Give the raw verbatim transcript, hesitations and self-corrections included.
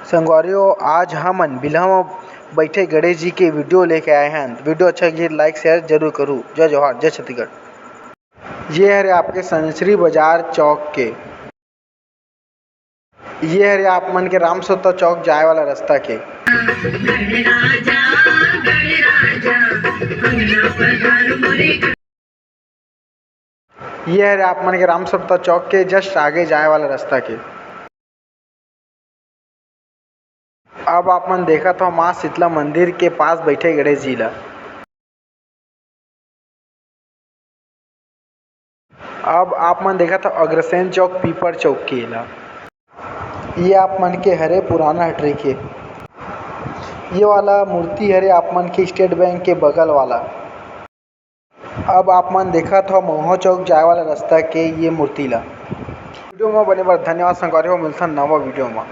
संगवारी हो, आज हमन बिल्हा म बइठे गणेश जी के video लेके आए हन। Video अच्छा लगे, like share जरूर करू। जय जोहार, जय छत्तीसगढ़। ये हरे आपके संचरी बाजार चौक के, ये हरे आप मन के राम सत्ता चौक जाए वाला रास्ता के, ये हरे आप मन के राम सत्ता चौक के just आगे जाए वाला रास्ता के। अब आप मन देखत हो माँ शीतला मंदिर के पास बइठे गणेश जी ला। अब आप मन देखत हो अग्रसेन चौक, पीपर चौक के ला। ये आप मन के हरे पुराना हटरी के। ये वाला मूर्ति हरे आप मन के स्टेट बैंक के बगल वाला। अब आप मन देखत हो महुआ चौक जाए वाला रास्ता के ये मूर्ति ला। Video म बने बर धन्यवाद संगवारी हो, मिलथन नवा video म।